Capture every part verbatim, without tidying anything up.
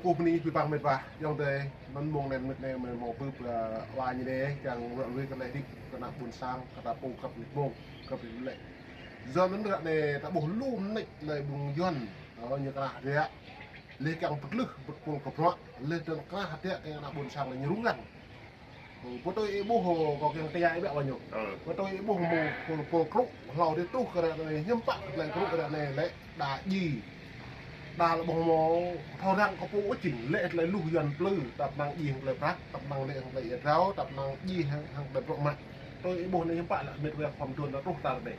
Ơ, bơni ƀing ƀing met wa, ayŏng adơi, anŭn mông anai met anai mơi hmâo bưp, ơ, wa ñu anai, kiăng ră ruai kơ lĕ dik, kơ ană ƀôn sang, kơ ta pô kăp nik mông, kăp nik lĕ. Yua anŭn ră anai ta ƀuh lu mơneč lĕ ƀing Yuan, ơ, ñu krah hơdră, lĕ kiăng pơtlưh, pơpul kơ bruă, lĕ dơ̆ng krah hơdră kơ ană ƀôn sang lĕ ñu rŭng răng. Ơ, pơtui ih ƀuh, ơ, kâo kiăng tơña ih biă wa ñu. Ơ. Pơtui ih ƀuh mơ̆ng pôl, pôl krŭ, hlâo dih truh kơ ră anai, hiư̆m pă tơlơi krŭ ră anai lĕ, đa djai. Đa lĕ ƀuh mơ̆ thâo răng kơ pô ôh jing, lĕ tơlơi luh Yuan plư, tăp năng djai hăng tơlơi prăk, tăp năng lĕ hăng tơlơi ia drao, tăp năng djai hăng, hăng tơlơi bruă mă. Tui ih ƀuh anai hiư̆m pă lĕ met wa khŏm tuan ta truh tar anai.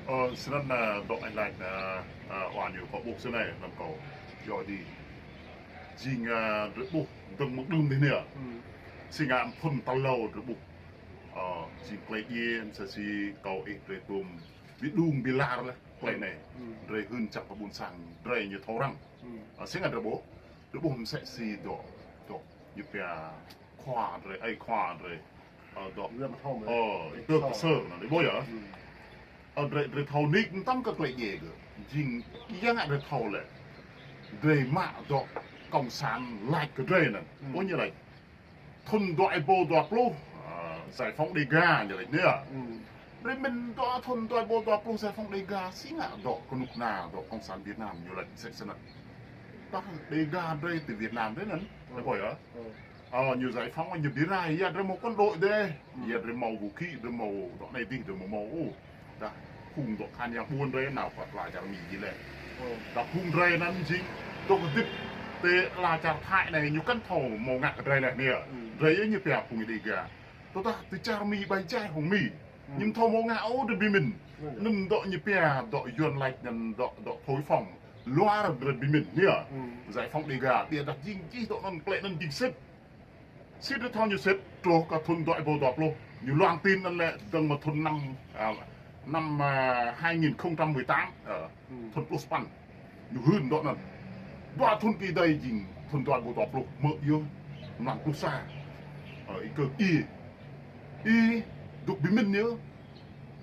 Ơ, snăn, ơ, dŏ ih laĭ, ơ, ơ, wa ñu kâo ƀuh snei, anăm kâo. Yua dih. Jing, ơ, drơi ƀuh, dơ̆ng mơ̆ng đưm dih anai. Hmm. Si ngă thŭn tal hlâo drơi ƀuh. Ơ, jing tơlơi djai, msĕ si kâo ih drơi tuôm, ƀu đung ƀu lar lĕ, tơlơi anai. Hmm. Drơi hưn čang kơ ƀôn sang, drơi ñu thâo răng. Hmm. Ơ, si ngă drơi ƀuh, drơi ƀuh msĕ si dŏ, dŏ, ñu pia khua drơi, ơi khua drơi. Ơ, dŏ. Ơ, ih kơ kơsơr anŭn, ih ƀuh yơh. Hmm. Ơ, drơi, drơi thâo nik, mơtam kơ tơlơi djai kơ. Jing, yang ngă drơi thâo lĕ. Drơi mă dŏ, cộng sản lač kơ drơi anŭn. Hmm. Ơ, ñu lač. Thŭn dua êbâo dua pluh, ơ, giải phóng Đêga, ñu lač anai. Hmm. Drơi mĭn dŏ thŭn dua êbâo dua pluh giải phóng Đêga, si ngă dŏ kơnuk kơna, dŏ cộng sản Việt Nam, ñu lač msĕ snăn. Tah Đêga drơi tơ Việt Nam drơi anŭn. Hmm. Ih ƀuh yơh. Hmm. Ơ, ñu giải phóng ñu ƀu rai, ia drơi mâo quân đội dih. Hmm. Ia drơi mâo vũ khí, drơi mâo dŏ anai dih, drơi mâo mâo ôh. Dah, phung dŏ khăn yang ƀuôn drơi nao pơ ala čar Mi dih lĕ. Hmm. Dah phung drơi anŭn jing, dŏ kơ dip, tơ ala čar Thái anai ñu kăn thâo mâo ngă kơ drơi lĕ anai. Hmm. Drơi yơh ñu pia phung Đêga. Tơdah tơ čar Mi ƀai jai hŏng Mi. Hmm. Ñu thâo mâo ngă ôh drơi ƀu mĭn. Hmm. Anŭn dŏ ñu pia, dŏ Yuan lač anŭn dŏ, dŏ thổi phồng. Luar drơi ƀu mĭn anai. Hmm. Giải phóng Đêga, ƀiădah jing čih dŏ anŭn tơlơi anŭn jing sĭt. Sĭt drơi thâo ñu sĭt, truh kơ thŭn dua êbâo dua pluh. Ñu loan tin anŭn lĕ dơ̆ng mơ̆ng thŭn năm, ơ, năm, ơ, hai nghìn không trăm mười tám, ơ, hmm, thŭn pluh sapăn. Ñu hưn dŏ anŭn. Dua thŭn kơ ih dai jing thŭn dua êbâo dua pluh, mơ̆ yơh, năm pluh sa. Ơ, ih kơ ih. Ih, dŏ ƀu mĭn yơh.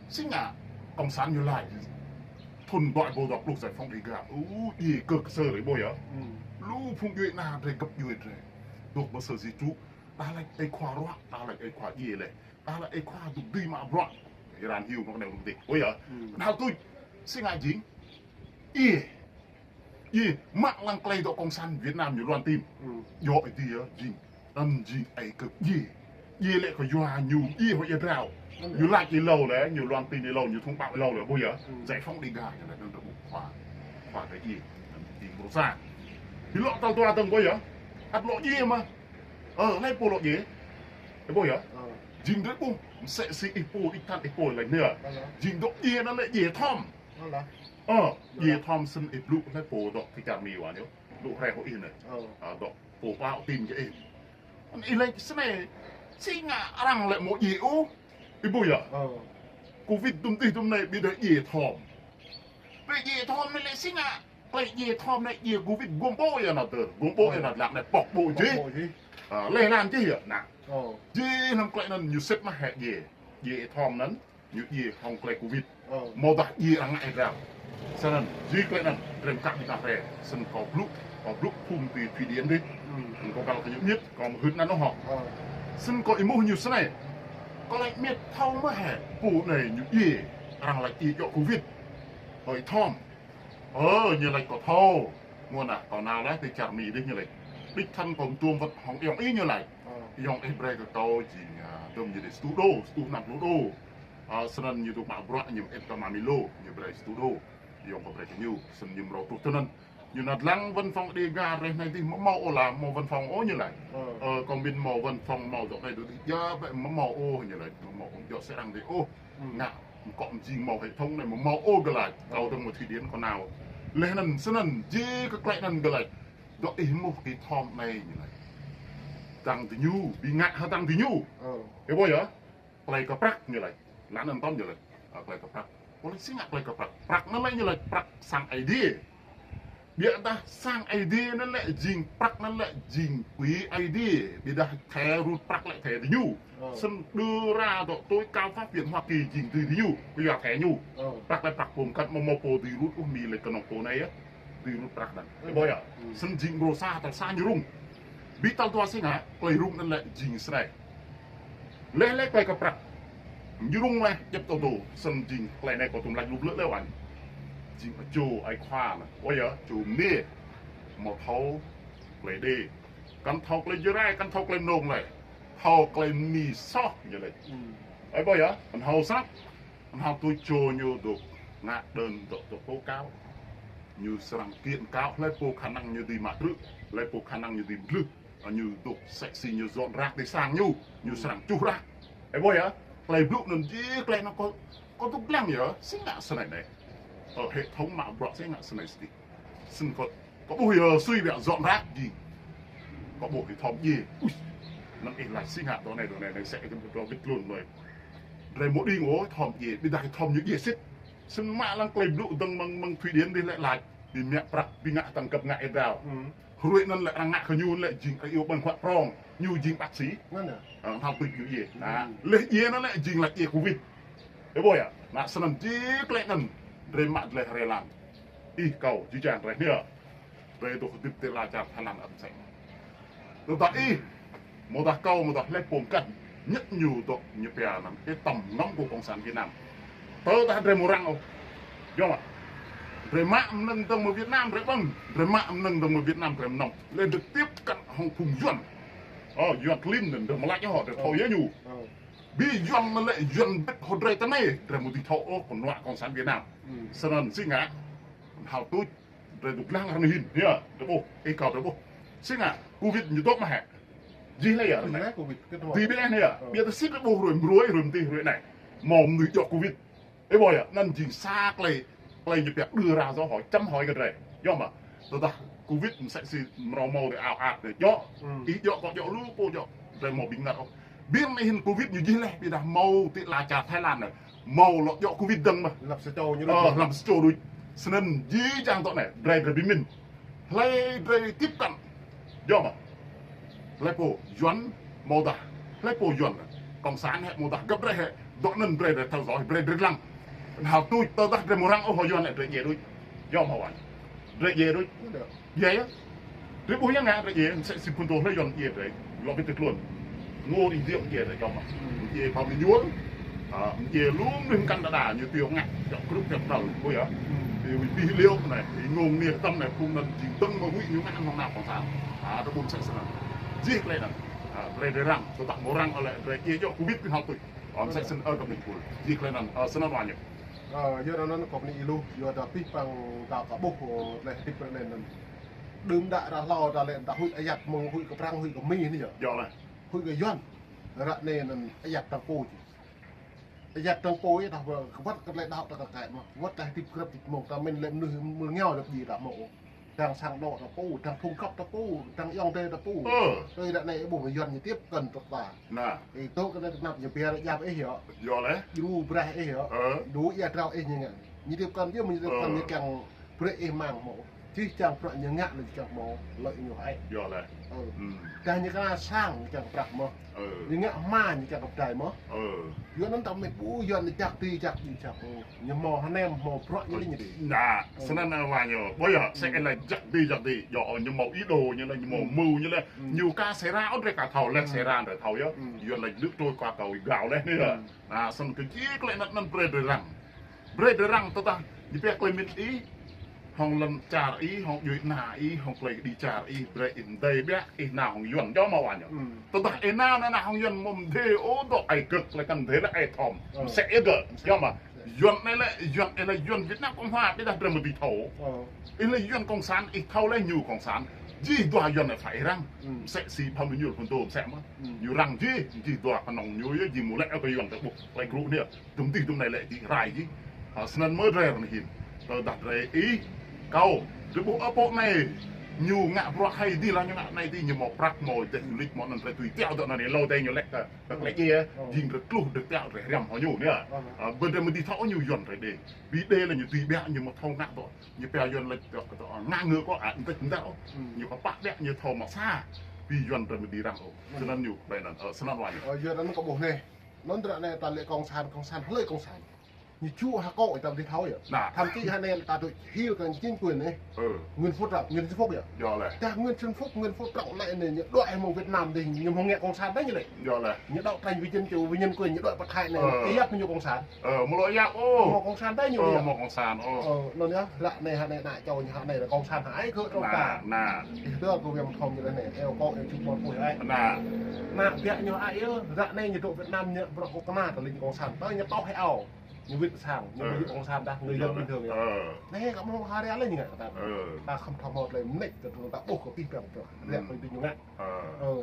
Si ngă, cộng sản ñu lač. Thŭn dua êbâo dua pluh giải phóng Đêga. Ơ, ih kơ kơsơr ih ƀuh yơh. Hmm. Lu phung djuai ană drơi găp djuai drơi. Dŏ mơ̆ sơ si truh. Đa lač ơi khua ruă, đa lač ơi khua djai lĕ. Đa lač ơi khua dŏ dưi mă bruă. Iran hiu mă kơ anai dŏ dih. Ơ yơh. Hmm. Đa tuč. Si ngă jing. Ih. Ih, mă lăng tơlơi dŏ cộng sản Việt Nam ñu loan tin. Hmm. Djŏ ih dih yơh, jing. Anŭn jing ơi kơ djai. Djai lĕ kơ yua ñu, djai hŏng ia drao. Anŭn ñu lač ih hlâo lĕ, ñu loan tin ih hlâo, ñu thông báo ih hlâo lĕ, ƀuh yơh. Hmm. Giải phóng Đêga, ñu lač anŭn drơi ƀuh khua. Khua drơi ih, anŭn jing ƀuh sa. Ih lŏ tal dua dơ̆ng ƀuh yơh. Ăt lŏ djai mơ̆. Ơ, hlơi pô lŏ djai. Ih ƀuh yơh. Ơ. Jing drơi ƀuh, msĕ si ih pô, ih tăn ih pô lač anai. Ơ. Jing dŏ djai anŭn lĕ djai thom. Ơ, djai thom snăn ih blŭ hlơi pô dŏ tơ čar Mi wa ñu. Blŭ hrĕ hŏ ih anai. Ơ. Ơ, dŏ pô pao tin kơ ih. Ih lač snei, si ngă arăng lĕ mâo djai ôh. Ih ƀuh yơh. Ơ. Covid dŭm dih dŭm anai ƀiădah djai thom. Ƀiă djai thom anai lĕ si ngă. Tơlơi djai thom anai djai Covid gum ƀô̆ ia nao tơ. Gum ƀô̆ ia nao lăp anai pŏk ƀô̆ jih. Pŏk ƀô̆ jih. Ơ, lĕ lan jih ia. Nah. Ơ. Jih anăm tơlơi anŭn ñu sĭt mơ̆ hĕ djai. Djai thom anŭn. Ñu djai hŏng tơlơi Covid. Ơ. Mâo dah djai arăng ngă ih drao. Snăn, djai tơlơi anŭn, drem kăp ƀing ta hrĕ. Snăn kâo blŭ, kâo blŭ phung ti Thụy Điển dih. Hmm. Kâo kăl kơ ñu miêt, kâo mơhưt anăn ôh hŏ. Ơ. Snăn kâo ih ƀuh ñu snei. Kâo lač miêt thâo mơ̆ hĕ, pô anai ñu djai, arăng lač djai djŏ Covid. Ơi thom. Ơ, ñu lač kâo thâo. Mơ̆ nah, kâo nao laih tơ čar Mi dih ñu lač. Đích thân kâo tuôm wơ̆t hŏng ayŏng ih ñu lač. Ơ. Ayŏng ih brơi kơ kâo jing, ơ, dơ̆ng ñu dih sa êtuh đô, sa êtuh năm pluh đô. Ơ, snăn ñu dŏ mă bruă ñu mơit kơ mă Mi lô, ñu brơi sa êtuh đô. Ayŏng kâo brơi kơ ñu, snăn ñu mrâo truh tơ anăn. Ñu nao lăng văn phòng Đêga rĕh anai dih mâo mâo ôh lah, mâo văn phòng ôh ñu lač. Ơ. Ơ, kâo mĭn mâo văn phòng mâo dŏ anai dŏ dih, djă ƀĕ mâo mâo ôh ñu lač, mâo mâo ôh, djŏ sĕ arăng dih ôh. Hmm. Ngă, kâo mjing mâo hệ thống anai mâo mâo ôh gơ̆ lač, kâo dơ̆ng mơ̆ Thụy Điển kâo nao. Leh anăn snăn, jih kơ tơlơi anăn gơ̆ lač. Dŏ ih mŭt kơ thom anai ñu lač. Tăng diñu, ƀing ngă hă tăng diñu. Ơ. Ih ƀuh yơh. Tơlơi kơ prăk ñu lač. Lăn anăn tơm ñu lač. Ơ, tơlơi kơ prăk. Ơ, lač si ngă tơlơi kơ prăk. Prăk anăn lĕ ñu lač prăk sang Aê Diê. Ƀiădah sang Aê Diê anăn lĕ jing prăk anăn lĕ jing quỹ Aê Diê. Ƀiădah thẻ rŭt prăk lĕ thẻ diñu. Ơ. Snăn đưa ra dŏ tối cao pháp viện Hoa Kỳ jing dưi diñu. Kơ yua thẻ ñu. Ơ. Prăk lĕ prăk pô mkăn mâo mâo pô dưi rŭt ôh Mi lĕ kơnơ̆ng pô anai yơh. Tui rŭt prăk anŭn. Ih ƀuh yơh. Snăn jing mrô sa tal sa ñu rŭng. Ƀing tal dua si ngă, klei rŭng anŭn lĕ jing snei. Leh leh klei kơ prăk. Ñu rŭng leh, djăp tơ tô. Snăn jing klei anei kâo tŭm lač lu blư̆ leh wăn. Jing čô ai khua anăn. Ơ yơh, čô mniê. Mâo thâo klei đê. Kăn thâo klei Jrai, kăn thâo klei mnông leh. Thâo klei mni soh ñu leh. Ih ƀuh yơh, kăn thâo snăk. Kăn thâo tui čô ñu dôk ngă đơn dŏ tơ tố cáo. Ñu srăng kiện cáo, hlei pô khả năng ñu dưi mă krư̆, hlei pô khả năng ñu dưi mdlưh. Ñu dôk sĕ si ñu dọn rác ti sang ñu, ñu srăng čuh rác. Ih ƀuh yơh, klei blŭ anăn jih klei anăn kâo, kâo dôk lăng yơh, si ngă snei anei. Ơ, hệ thống mă bruă si ngă snei sĭt. Snăn kâo, kâo ƀuh yơh sui biă dọn rác jing. Kâo ƀuh ih thâo mdjiê. Ui, anăn ih lač si ngă dŏ anei, dŏ anei, anei sĕ ih tŭm kơ dŏ wĭt hlŭn anei. Drei mơ̆ng đing ôh, thâo mdjiê, ƀiădah thâo ñu djiê sĭt. Snăn mă lăng klei blŭ dơ̆ng mơ̆ng, mơ̆ng Thụy Điển dih lĕ lač. Bi mă prăk, bi ngă tăng găp ngă êa drao. Hruê anăn lĕ arăng ngă kơ ñu lĕ jing arăng iâu ƀơ̆ng huă prŏng. Ñu jing bác sĩ. Anăn yơh. Ơ, thâo tui ñu djiê. Anăn. Leh djiê anăn lĕ jing lač djiê covid. Ih ƀuh yơh. Anăn snăn jih klei anăn. Drei mă dleh rê lăng. Ih kâo, jih jang drei anei. Drei dôk hơdip ti ala čar Thái Lan ăt msĕ. Tơdah ih, mơ̆ dah kâo, mơ̆ dah hlei pô mkăn, ñĕt ñu dŏ ñu pia anăn, ih tăm ngăm kơ Cộng sản Việt Nam. Tơdah drei mơ̆ răng ôh. Yơh mă. Drei mă mnơ̆ng dơ̆ng mơ̆ng Việt Nam drei ƀơ̆ng, drei mă mnơ̆ng dơ̆ng mơ̆ng Việt Nam drei mnăm. Leh drei tiếp cận hŏng phung Yuăn. Ơ, Yuăn klin anăn drei mơ̆ lač hŏ, drei thâo yơh ñu. Bi Yuăn anăn lĕ Yuăn bĭt hŏ drei tơ anei, drei mơ̆ dưi thâo ôh, kơ nua Cộng sản Việt Nam. Snăn si ngă, hal tuč, drei dôk lăng arăng hin, yơh, drei ƀuh, ih kâo drei ƀuh. Si ngă, covid ñu dŏ mơ̆ hĕ. Jih leh yơh. Jih leh covid, kơ dua. Tui ƀiă leh anei yơh. Ƀiădah sĭt drei ƀuh hruê mbruê, hruê mtih, hruê anei. Mâo mnuih dŏ covid. Ih ƀuh yơh, anăn jing sa klei, klei ñu pia đưa ra dấu hỏi chấm hỏi kơ drei. Yơh mă. Tơdah covid msĕ si mrâo mâo drei ao ăt drei dŏ. Ih dŏ, kâo dŏ, lu pô dŏ. Drei mâo ƀing ngă ôh. Ƀing anei hin covid ñu jih leh, ƀiădah mâo ti ala čar Thái Lan anei. Mâo lŏ dŏ covid dơ̆ng mơ̆. Hlăm sa čô ñu. Ơ, đuč. Hlăm sa čô đuč. Snăn jih jang dŏ anei, drei drei bi mĭn. Hlei drei tiếp cận. Yơh mă. Hlei pô Yuăn mâo dah. Hlei pô Yuăn. Cộng sản hĕ mâo dah găp drei hĕ. Dŏ anăn drei drei thâo dŏ, drei drei lăng. Hal tuč tơdah drei mơ̆ răng ôh hŏ Yuăn lĕ drei djiê đuč. Yơh mă wăn. Drei djiê đuč. Djiê yơh. Drei ƀuh yơh ngă drei djiê, msĕ si phŭn tô hlei Yuăn djiê drei. Lŏ bi tơklun. Ngô Đình Diệm djiê drei čŏm mă. Djiê Phạm Minh Nhul. Ơ, djiê lu mnuih mkăn đa đa ñu tui ngă. Čŏk krŭp čŏk tal, ƀuh yơh. Ih wĭ pih liu anei, ih ngông niê tăm anei, phung anăn jing dơ̆ng mơ̆ huĭ ñu ngă hŏng nao Cộng sản. Ơ, drei ƀuh msĕ snăn. Jih klei anăn. Ơ, drei drei răng, tơdah mâo răng ôh lĕ drei djiê djŏ covid ƀing hal tuč. Ơ, msĕ snăn ơ kơ ƀing pul. Jih klei anăn, ơ, snăn wă ñu. Ơ, yua anăn kâo bơni ih lu, yua dah pih păng ta kơ ƀuh, ơ, leh hơdip ră anei anăn. Đưm đă ră hlâo ta lĕ ta huĭ ayăt mơ̆ng huĭ kơ Prăng, huĭ kơ Mi anei yơh. Yơh leh. Huĭ kơ Yuăn. Ră anei anăn ayăt ta pô či. Ayăt ta pô yơh dah wơ̆t kơ lĕ đaŏ ta kơ kaĭ mơ̆. Wơ̆t ta hơdip grăp či mơ̆ng ta mĭn lĕ mnuih mơ̆ng ngiao lĕ djiê ta mơ̆. Đang sang dŏ ta pô, đang phung khăp ta pô, đang ayŏng adơi ta pô. Ơ. Tui ră anei ih ƀuh mơ̆ Yuăn ñu tiếp cận tơ ta. Anăn. Ih tŏ kơ anei tơnap ñu pia ră jap ih yơh. Yơh leh. Djru braih ih yơh. Ơ. Dŏ êa drao ih ñu ngă. Ñu tiếp cận yơh mơ̆ ñu tiếp cận. Ơ. Ñu kiăng brơi ih mơ̆ng mơ̆. Jih jang bruă ñu ngă lĕ ñu kiăng mâo lợi nhuận hĕ. Yơh leh. Ơ. Dah ñu kơ sang ñu kiăng prăk mơ̆. Ơ. Ñu ngă hma ñu kiăng kơ pơdai mơ̆. Ơ. Yua anăn ta mĭn ƀuh Yuăn ñu jak ti jak ti jak. Ñu mâo hơnem mâo bruă ñu lĕ ñu. Anăn, snăn wă ñu. Ƀuh yơh, sĕ lĕ jak ti jak ti. Yơh ñu mâo ý đồ ñu lĕ, ñu mâo mưu ñu lĕ. Ñu ka sera ôh drei ka thâo leh sera drei thâo yơh. Yuăn lĕ lưk trôi qua cầu gạo leh anei yơh. Anăn, snăn kơ jih klei anăn anăn brei drei răng. Brei drei răng tơdah ñu pia klei mĭn ih, hŏng lăn čar ih, hŏng djuê ana ih, hŏng klei kđi čar ih, brei ih mdei biă, ih nao hŏng Yuăn, yơh mă wă ñu. Tơdah ih nao, nao, nao hŏng Yuăn mơ̆ mdei ôh dŏ ai kơ̆k, lĕ kăn mdei lĕ ai thom. Msĕ yơh gơ̆, yơh mă. Yuăn anei lĕ, Yuăn anei lĕ Yuăn Việt Nam Cộng Hòa, ƀiădah drei mơ̆ dưi thâo. Ih lĕ Yuăn Cộng sản, ih thâo leh ñu Cộng sản. Jih dua Yuăn anei phải răng. Msĕ si Phạm Minh Nhul phŭn tô msĕ mơ̆. Ñu răng jih, jih dua kơnơ̆ng ñu yơh, jih mơ̆ lĕ kơ Yuăn ta ƀuh, klei krŭ anei. Dŭm dih dŭm anei lĕ dih rai jih. Ơ, snăn mơ̆ drei arăng hin. Tơdah drei ih, kâo, drei ƀuh ơ pô anei. Ñu ngă bruă hai dih leh ñu ngă anei dih ñu mâo prăk mâo dêh ñu lĕč mâo anăn drei tui tiŏ dŏ anăn êlâo dêh ñu lĕ kơ, kơ klei djiê, jing drei tluh drei tiŏ drei hriăm hŏng ñu anei. Ơ, ƀơi drei mơ̆ dưi thâo ñu Yuăn drei đê. Bi đê lĕ ñu dưi biă ñu mâo thâo ngă dŏ. Ñu pia Yuăn lĕ dŏ kơ dŏ ngă ngơ kơ a, mdêč mdăl. Ñu kơ pă biă ñu thâo mă sa. Bi Yuăn drei mơ̆ dưi răng ôh. Snăn ñu, ƀai anăn, ơ, snăn wă ñu. Ơ, Yuăn anăn kâo ƀuh anei. Anăn ră anei ta lĕ cộng sản, cộng sản, hlơi cộng sản. Ñu ču hơkŏ tam ti thâo yơh. Nă. Thậm chí hă anai ta tui hil kơ chính quyền anai. Ừ. Nguyễn Phú Trọng, Nguyễn Xuân Phúc yơh. Yơh lĕ. Tah Nguyễn Xuân Phúc, Nguyễn Phú Trọng anai anai ñu đuaĭ hmâo Việt Nam dih, ñu hmâo ngă cộng sản dih ñu lĕ. Yơh lĕ. Ñu đấu tranh vì dân chủ, vì nhân quyền, ñu đuaĭ pơ Thái anai. Ừ. Ih yap ñu cộng sản. Ơ, mơ̆ lŏ yap, ô. Mơ̆ cộng sản dih ñu. Ơ, yap. Mơ̆ cộng sản, ô. Ơ, anŭn yơh, ră anai hă anai ană čô ñu hă anai lĕ cộng sản hă ai kơ trong ta. Nă, nă. Ih tơ kơ viêm thom ñu lĕ anai, eo kŏ, eo ču ƀon puih ai. Nă. Nă, biă ñu ai yơh, ră anai ñu dŏ Việt Nam ñu brŏk kơ kơna tơlơi ñu cộng sản, tơ ñu tŏh hĕ ao. Ñu wĭt sang, ñu ƀu djơ̆ cộng sản dah, người dân bình thường yơh. Ơ. Anai, kơ mơ̆ hari lĕ ñu ngă kơ ta. Ơ. Ta khŏm thom hmâo tơlơi mơneč, kơ ta ƀuh kơ pih păng tơ. Ră kơ ñu ngă. Ơ. Ơ.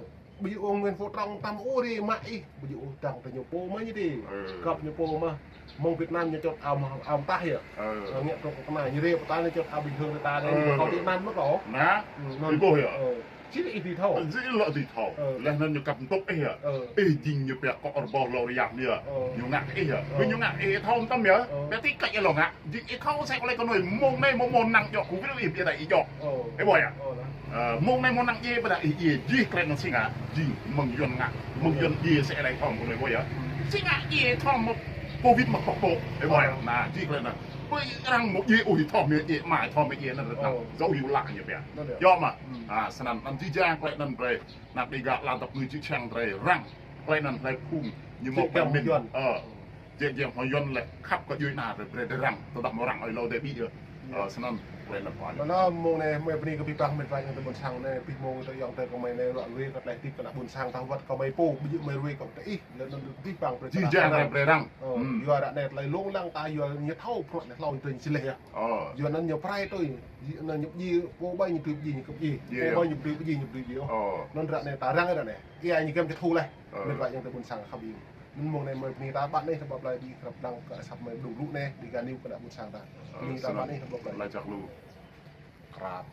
Ƀu djơ̆ ôh Nguyễn Phú Trọng tam ôh ri mă ih, ƀu djơ̆ ôh dăng tơ ñu pô mơ̆ ñu dih. Ừ. Kăp ñu pô mơ̆. Mơ̆ng Việt Nam ñu čŏt ao mơ̆, ao mơtah yơh. Ừ. Ơ, ngă trŏ kơ kơna, ñu ri pơ ta ñu čŏt ao bình thường tơ ta anai, ừ, ñu kâo ti anăn mơ̆ kâo. Nă. Ừ, anŭn. Ih ƀuh yơh. Ơ. Či ih ti thâo. Či lŏ ti thâo. Ơ. Laih anŭn ñu kăp tŭk ih yơh. Ơ. Ih jing ñu pĕk kŏ rơbâo lŏ rơyap ñu yơh. Ơ. Ñu ngă ih yơh. Ơ. Ƀu ñu ngă ih thâo tam yơh. Ơ. Pĕk ti kăč ih lŏ ngă. Jing ih thâo sĕ kơ lĕ kơ anai mơ̆ng anai mơ̆ng mơ̆ng năng jŏk kơ wĭl ih biă ta ih jŏk. Ơ. Ih ƀuh yơh. Ơ, lă. Ơ, mơ̆ng anai mơ̆ng năng ih biă ta ih ih jih klĕ anŭn si ngă. Jing mơ̆ng Yuăn ngă. Mơ̆ng Yuăn ih sĕ lĕ thâo kơ anai ƀuh yơh. Si ngă ih thâo mơ̆ Covid mơ̆ kŏ ƀô̆. Ih ƀuh yơh. Nă, jih klĕ anŭn. Ƀơi arăng mơ̆ ih ôh ih thâo mơ̆ ih mă thâo mơ̆ ih anŭn rơtăng. Ơ. Djơ̆ hyu lă ñu biă. Anŭn yơh. Yơh mơ̆. Hmm. A, snăn anŭn jih jang klĕ anŭn brơi. Anăp Đêga lăn tăp ngư jih jang drei răng. Klĕ anŭn klĕ phung. Ñu mơ̆ klĕ min. Ơ. Jĕ jĕ hmâo Yuăn lĕ khăp kơ djuai ana drei brơi drei răng. Tơdah mơ̆ răng ơi lô dê ƀiă. Ơ, snăn klĕ anŭn pă. Anŭn mơ̆ng anai mơi bơni kơ pih păng mĕt wa ayŏng adơi ƀuôn sang anai, pih mơ̆ng tơ ayŏng adơi kơ mơi anai ruă ruai kơ tlaih tĭp kơ ană ƀuôn sang tah wơ̆t kơ mơi pô, ƀu djơ̆ mơi ruai kơ tơ ih, lĕ anŭn pih păng brơi. Jih jang drei brơi răng. Ơ, hmm. Yua ră anai tơlơi lông lăng ta yua ñu thâo prŏk anai hlâo drơi čih leh yơh. Ơ. Yua anŭn ñu prai tui, anŭn ñu djai pô ƀai ñu tui djai ñu kơ djai. Pô ƀai ñu tui djai ñu tui djai. Ơ. Anŭn ră anai ta răng ră anai. Ia ñu kem čih thu leh. Ơ. Mĕt wa ayŏng adơi ƀuôn sang khăp ƀing. Anŭn mơ̆ng anai mơi bơni ta ƀă anai, tơƀă plơi ƀing krăp đang kơ asăp mơi đŭng đŭ anai, Đêga News kơ ană ƀuôn sang ta. Ơ, bơni ta ƀă anai, tơƀă plơi. Lăi čăk lu. Krăp.